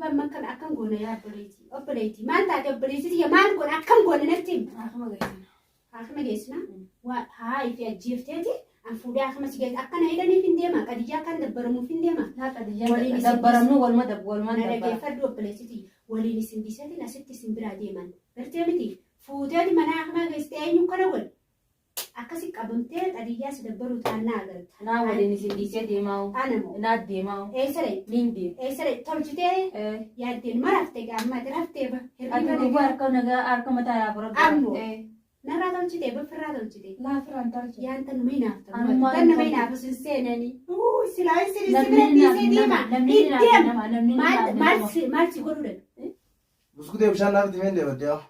Amma akkam akkam goona yaa obboleettii? Obboleettii maal taate obboleettii tiyya maal goona akkam goona natti himi. Akkuma geessina. Haakima geessina. Waa haa ifi ajjeefteeti an fuudhee haakima si geessa akkana hidhaniif hin deema qadiyyaa akkan dabbaramuuf hin deema. Laa qadiyyaan Waliin isin dabbaramnu waluma dab walumaan Na dabbara. dhageeffadhu obboleettii tiyya waliin isin dhiiseetiin asitti isin biraa deeman. Gartee miti fuuteeti mana haakimaa geessite eenyu kana godhe. Akkasi qabamtee qadiyyaa si dabbaruu taannaa agarta. Naa waliin isin dhiisee deemaa'u. Ana moo Naa deemaa'u. eessa dhayi? Niin deema. Eessa dhayi? Tolchitee yaaddeen ma raftee gaammate raftee ba Ati hirriba dhugaa nagaa. harka nagaa harka mataa yaa fura. Ammoo. Narraa tolchitee ba firraa tolchitee. Laa firaan tolche. Yaanta numa hinaafta. Anummaa Tan nama hin hinaafu sin seenanii. Uu silaa isin si Namni bira ni dhiisee deema. namni Hin ni naafa deemu. nama namni ni Maal naafa maal nama. si maal si godhuu dhabe? Buskutee bishaan naaf itti meendee baddee haa.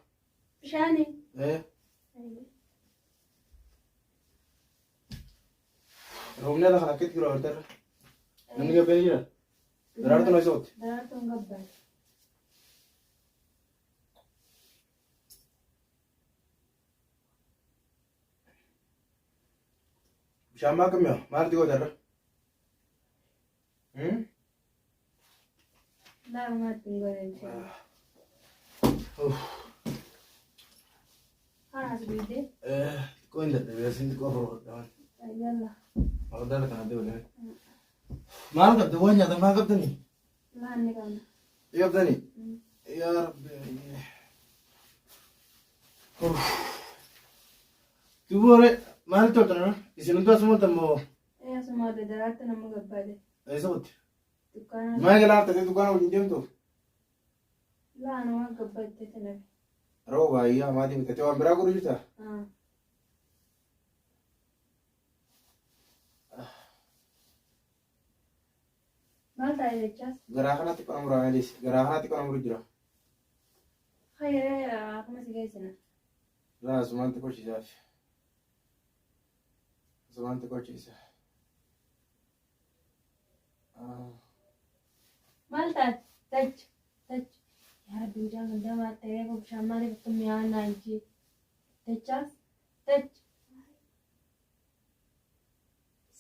Bishaani. Eh. Roobni ala kana akkatti jira wartarra. Namni gabbee jira. Daraartuun eessa ootti? Daraartuun gabbaate. Bishaan maa akkam mi'a? Maal itti gootarra? Laa maal ittiin godhe bishaan. Haras biidee. Xiqqoo hin dadhabee asiin xiqqoo afur Yalla. Maqdaara kana deebilee. Maal qabda? Waan nyaatan maal qabdanii? Laa inni qabna. Ni qabdanii? Yaa Rabbi. Duboore maal toltan? Isin hunduu asuma oltan moo? Ee asuma olle daraartu nama gabbaate. Eessa qotte? Dukkaana. Maa galaa haftee dukkaana wajjin deemtuuf? Laa nama gabbaate tanafi. Rooba baay'ee hamaatii bitatee waan biraa godhu jirta? Maal taa'e jechaas? Garaa kanatti qona muraa malees. Garaa kanatti qona muru jira. Hayyee akkuma si geessina. Laa asumaan xiqqoo ciisaaf. Asumaan xiqqoo ciisa. Maal taate? Tach tach. Yaa Rabbi mucaan kun damaa ta'ee bishaan maaliif akka mi'aan naan jee? Dachaas tach.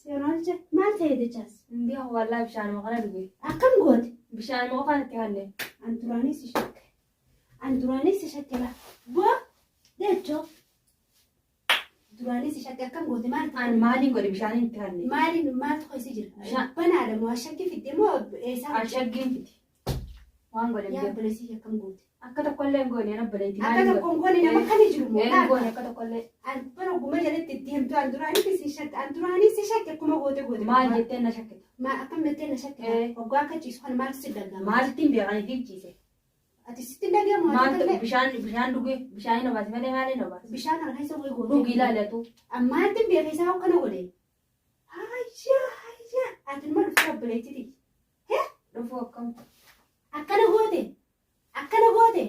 Seeraalcha maal ta'e dachaas? Hin beeku wallaahi bishaanuma kana dhuge. Akkam goote? Bishaanuma qofaan itti kanne. An duraanii si shakke. An duraanii si shakke laa. Boo dachoo. Duraanii si shakke akkam goote maal ta'e? An maaliin godhe bishaaniin itti kanne. Maaliin maaltu keessa jira? Bishaan. Banaadha moo ashakki fidde moo eessaa? An shaggiin fiti. Waan godhe hin Yaa beeku. obboleessi akkam goote? Akka tokkollee hin goone an obboleetti. Akka tokko hin goone nama kami jiru moo? Hin goone akka tokkollee. An bara ogummaa jalatti itti himtu an duraanii si shakke an duraanii si shakke akkuma goote goote. Maal jettee na shakkita? Maal akkam jettee na shakke? Eh. Hoggaa akka ciisu kana maaltu si dhaga'ama? Maalitti hin beekaniif ciise? Ati sitti hin dhaga'amu? Ati Maaltu akkallee bishaan bishaan dhuge bishaan hin obaase malee maaliin obaase? bishaan kana keessa wayii goote. Dhugi ilaalatu. An maaltu hin beeke isaa akkana godhe? Hayyaa hayyaa ati numa dhuftee obboleettiti. Dhufuu akkam? Akkana goote akkana goote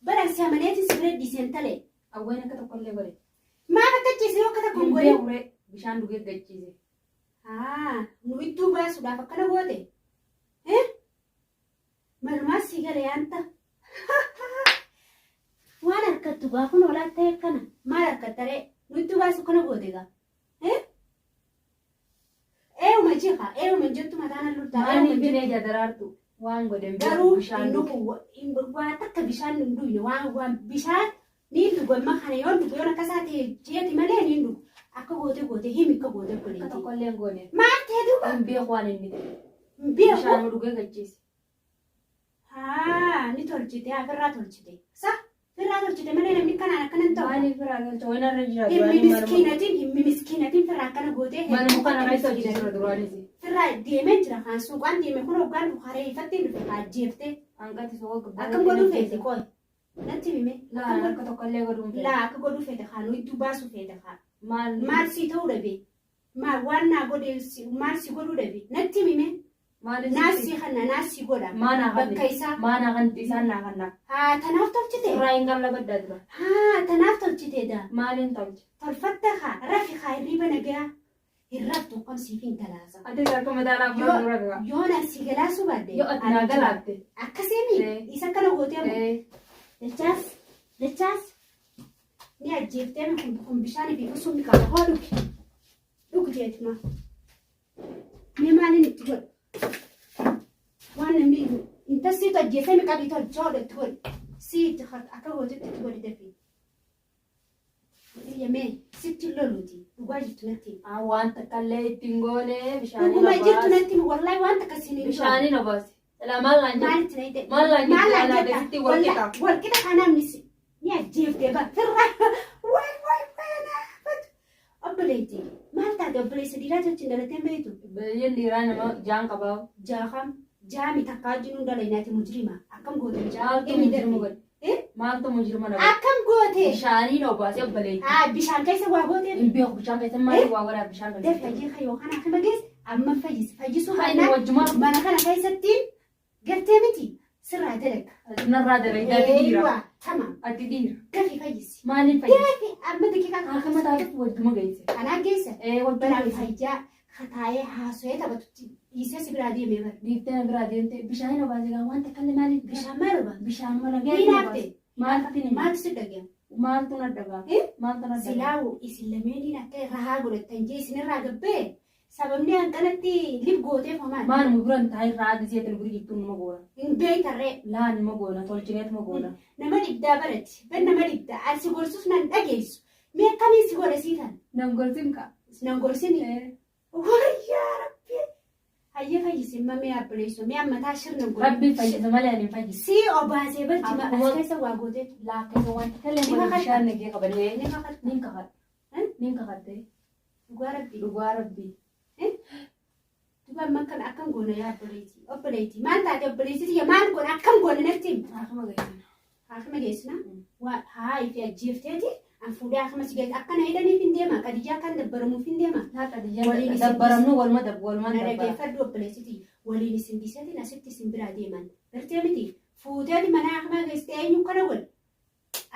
bara si amaneetiin si bira dhiiseen talee. Awween akka tokkollee godhe. Maaf akka ciise yoo akka tokko hin Hin godhin? beeku ree bishaan dhugee gachiise. Haa nu iddoo baasuudhaaf akkana goote. Eh? Malumaa si gale yaanta. Waan harkattu gaa kun olaa ta'e akkana maal harkatta ree? Nu iddoo baasu akkana goote gaa. Eh? Eeyuma jiha eeyuma hin jettu mataan halluu ta'a. Maaliif hin eja daraartu waan godhe hin beeku Garuu bishaan inni dhuge. kun waa takka bishaan hin dhugne waan waan bishaan ni dhugu amma kana yoon dhugu yoon akkasaa ta'e jeeti malee ni dhugu. Akka goote goote himi akka goote Akka godheeti. tokkollee hin goone. Maal ta'e duuba? Hin beeku waan inni ta'e. Hin beeku. Bishaan dhugee gachiise. Haa ni tolchite haa firraa tolchite. Sa firraa tolchite malee namni kanaan akkana hin ta'u. Maaliif biraa galcha waan irra jira Himmi duraanii manuma miskiinatiin himmi miskiinatiin firraa akkana gootee manuma kana keessa hojii jira duraanis. Firraa deemee jira kaan suuqaan deeme kun hoggaan dhufe ifatti dhufe ajjeeftee Hanqati suuqa gubbaa. akkam godhuu feete qoy natti hime Laa akkam akka tokkollee godhuu hin godhuu feete. laa akka godhuu feete kaan iddoo baasuu feete kaan Maal maal sii ta'uu dhabe maal waan naa godhe maal si godhuu dhabe natti hime maaliif naas sii kanna naas sii godha Maa naa bakka kanne isaa maa naa kan isaan naa kanna. haa tanaaf tolchite Irraa hin qallabaddaa dura. haa tanaaf tolchite daa Maaliin tolche? tolfatte haa rafi haa hirriiba nagayaa hin raftu akkam siif hin galaasa Ati harka mataa naa Yoo- fura dura qaba. yoo na si galaasuu baadde Yoo ati naa galaafte. Akkasiimi Eh. isa akkana gootee moo Eh, dachaas dachaas ni ajjeeftee kun kun bishaan fi usuun ni qaba hoo dhugi dhugi jeetuma mee maaliin itti godhu waan namni Intas siitu ajjeesee mi qabii tolcha hodha itti godhi. Sii itti akka gootutti itti godhi dafii. Yamee sitti loluuti dhugaa jirtu natti himi. Ah, waan takka illee ittiin goone bishaaniin Dhuguma jirtu obaase. natti himi wallahi waan takka siin hin goone. Bishaaniin obaase. Ilaa maal naan jedhu? Maalitti na hidhe? Maal naan Maal jette? naan Alaa jetta? gaditti wal qixa. Wal qixa kanaaf ni si ni ajjeeftee ba firra. Waay waay waay naafatu. Obboleetti maal taate obboleessa dhiiraa wajjin dhalatee hin beektu? Baay'een dhiiraa nama jaan qabaa. Jaakam jaami takkaa wajjin hunda dhalainaati mujrima akkam goote mucaa? Maaltu Inni mujrima darbe. godhe? Maaltu mujrima na godhe? Akkam goote? Bishaaniin obaase obboleetti. Haa bishaan keessa waa goote? Hin beeku bishaan keessa maaliif waa godhaa bishaan Dafii keessa? hayyee kayyoo kana akkama geesse amma fayyisi fayyisuu Haa inni baannaan wajjumaa mana kana keessatti gartee miti sirraa dalaga. narraa dalagaa ati dhiira. Eeywa tamam Ati dhiira. gafii fayyisi. Maaliif fayyisa? Gafii amma daqiiqaa kana Akkama taatuuf wajjuma geesse. Kanaa geessa Ee wajjuma banaan geesse. fayyaa kataa'ee haasa'ee taphatutti dhiisee si biraa deemee bara. Dhiiftee na biraa deemte bishaaniin obaase gaa waan takka illee maaliif Bishaan maal oba? bishaan mana gahee Ni naafte Maaltu ni maaltu si dhaga'ama? maaltu na dhagaa? Eh? Maaltu na dhagaa? Silaawu isin lameeniin akka rahaa godhattan jee isinirraa gabbee sababni hanqanatti lif gooteef homaan Maaluma biran taa'ee irraa gisee tan guri jettuun numa goona. hin beektarree Laan numa goona tolchineet numa goona. nama dhibdaa barati ban nama dhibdaa ani si gorsus nan dhageessu mee akkamiin si godhe sii tan Nan gorsin ka. nan gorsini wayyaa rabbi hayyee fayyisi amma mee abbileessu mee ammataa shirna godhe Rabbi fayyisa malee ani hin fayyisu. si obaasee barti Akkuma- as keessa waa gooteetu Laakkisa wanta kallee Ni mana kakadha. bishaan nagee qabadee. ni kakadha Nin kakadha. Eh? Nin kakadhe. Dhugaa rabbi Dhugaa rabbi. Dhugaa amma akkam akkam goona yaa obboleettii obboleettii maal taate obboleettii tiyya maal goona akkam goona natti himi. Akkuma geessina. Haakima geessina waa haa ifi ajjeefteeti an fuudhee haakima si geessa akkana hidhaniif hin deema qadiyyaa akkan dabbaramuuf hin deema. Laaqa Waliin diyyaa isin dabbaramnu waluma dabbu walumaan Na dabbara. dhaggeeffadhu obboleettii waliin isin dhiiseetiin asitti isin biraa deeman gartee miti fuuteeti mana haakimaa geessite eenyu kana godhe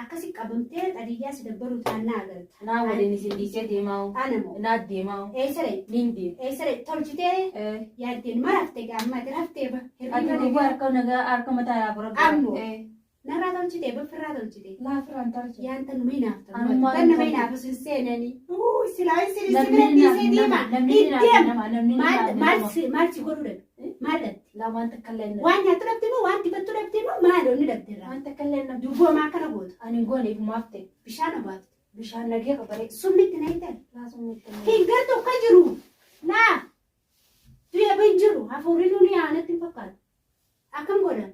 akkasi qabamtee qadiyyaa si dabbaruu taannaa agarta. Naa waliin isin dhiisee deemaa. Ana moo Naa deemaa. eessa dhaye Nin deema. eessa dhaye tolchitee Eh. yaaddeen marafte gaammaati raftee ba Ati hirriba dhugaa harka nagaa harka mataa yaa fura. Ammoo. Eh. narraa tolchitee baffirraa tolchitee. Laafirraan tolche. Yaanta numa hinaafta. Anummaa Kan nama hin hinaafu sun seenanii. Uu silaa isin isin Namni bira naaf dhiisee deema. nama. Namni Hin naaf deemu. nama. Namni Maal naaf maal nama. si maal si godhuu dhabde? Maal dhabde? Laa waan takka illee hin Waan nyaattu dhabde moo waan dibattu dhabde moo maal onni dhabde irraa? Waan takka illee hin Dubboo maa akkana goota? Ani hin goone ifumaaf ta'e. Bishaan obaafte. Bishaan nagee qabaree. Summitti na hitan. Laa summitti na Hin gartu akka jiru. Naa. Du'a bin jiru. Hafuurri nuuni aanatti hin fakkaatu. Akkam godhan?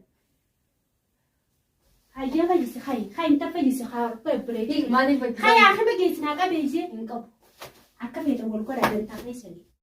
Hayyaa fayyisi hayi. Hayi inta fayyisi haa obboleettii. Maaliif Hayi akima geessinaa qabeeyyee. Hin qabu. Akka feetan wal godhaa dantaa keessanii.